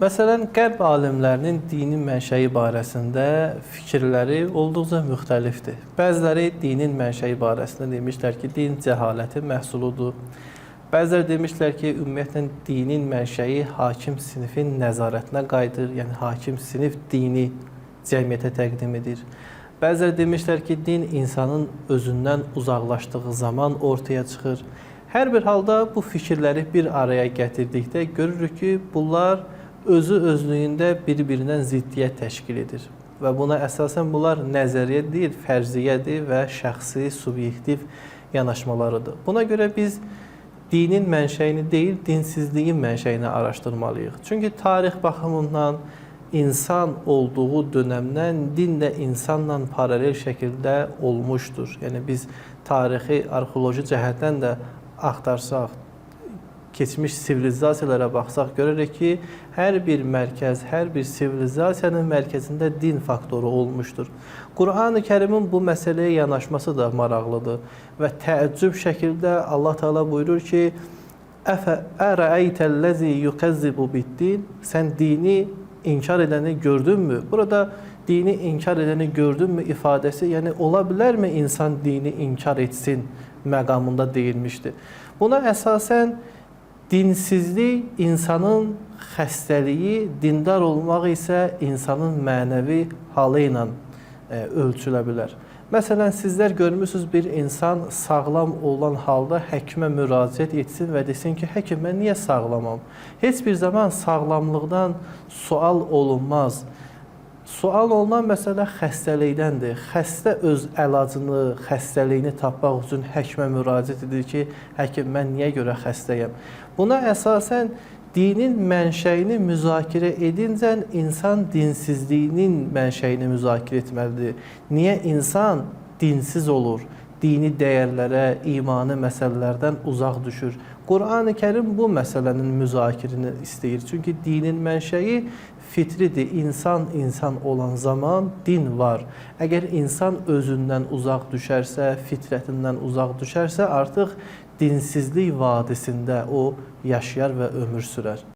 Məsələn, Qərb alimlərinin dinin mənşəyi barəsində fikirləri olduqca müxtəlifdir. Bəziləri dinin mənşəyi barəsində demişlər ki, din cəhalətin məhsuludur. Bəziləri demişlər ki, ümumiyyətlə dinin mənşəyi hakim sinifin nəzarətinə qayıdır, yəni hakim sinif dini cəmiyyətə təqdim edir. Bəziləri demişlər ki, din insanın özündən uzaqlaşdığı zaman ortaya çıxır. Hər bir halda bu fikirləri bir araya gətirdikdə görürük ki, bunlar özü özlüyündə bir-birindən ziddiyyət təşkil edir. Və buna əsasən bunlar nəzəriyyə deyil, fərziyyədir və şəxsi, subyektiv yanaşmalarıdır. Buna görə biz dinin mənşəyini deyil, dinsizliyin mənşəyini araşdırmalıyıq. Çünki tarix baxımından insan olduğu dönəmdən din də insanla paralel şəkildə olmuşdur. Yəni biz tarixi arxeoloji cəhətdən də axtarsaq, keçmiş sivilizasiyalara baxsaq görərik ki, hər bir mərkəz, hər bir sivilizasiyanın mərkəzində din faktoru olmuşdur. Qur'an-ı Kərimin bu məsələyə yanaşması da maraqlıdır və təəccüb şəkildə Allah Teala buyurur ki: "Əfə ərəeytəl-ləzi yukəzzibu bid-din?" Sən dini inkar edəni gördünmü? Burada dini inkar edəni gördünmü ifadəsi, yəni ola bilərmi insan dini inkar etsin məqamında deyilmişdir. Buna əsasən dinsizlik insanın xəstəliyi, dindar olmaq isə insanın mənəvi halı ilə ölçülə bilər. Məsələn, sizlər görmüsünüz bir insan sağlam olan halda həkimə müraciət etsin və desin ki, həkim mən niyə sağlamam? Heç bir zaman sağlamlıqdan sual olunmaz. Sual olunan məsələ xəstəlikdəndir. Xəstə öz əlacını, xəstəliyini tapmaq üçün həkimə müraciət edir ki, həkim mən niyə görə xəstəyəm? Buna əsasən dinin mənşəyini müzakirə edincə insan dinsizliyinin mənşəyini müzakirə etməlidir. Niyə insan dinsiz olur? Dini dəyərlərə, imani məsələlərdən uzaq düşür. Qur'an-ı Kərim bu məsələnin müzakirini istəyir. Çünki dinin mənşəyi fitridir. İnsan insan olan zaman din var. Əgər insan özündən uzaq düşərsə, fitrətindən uzaq düşərsə, artıq dinsizlik vadisində o yaşayar və ömür sürər.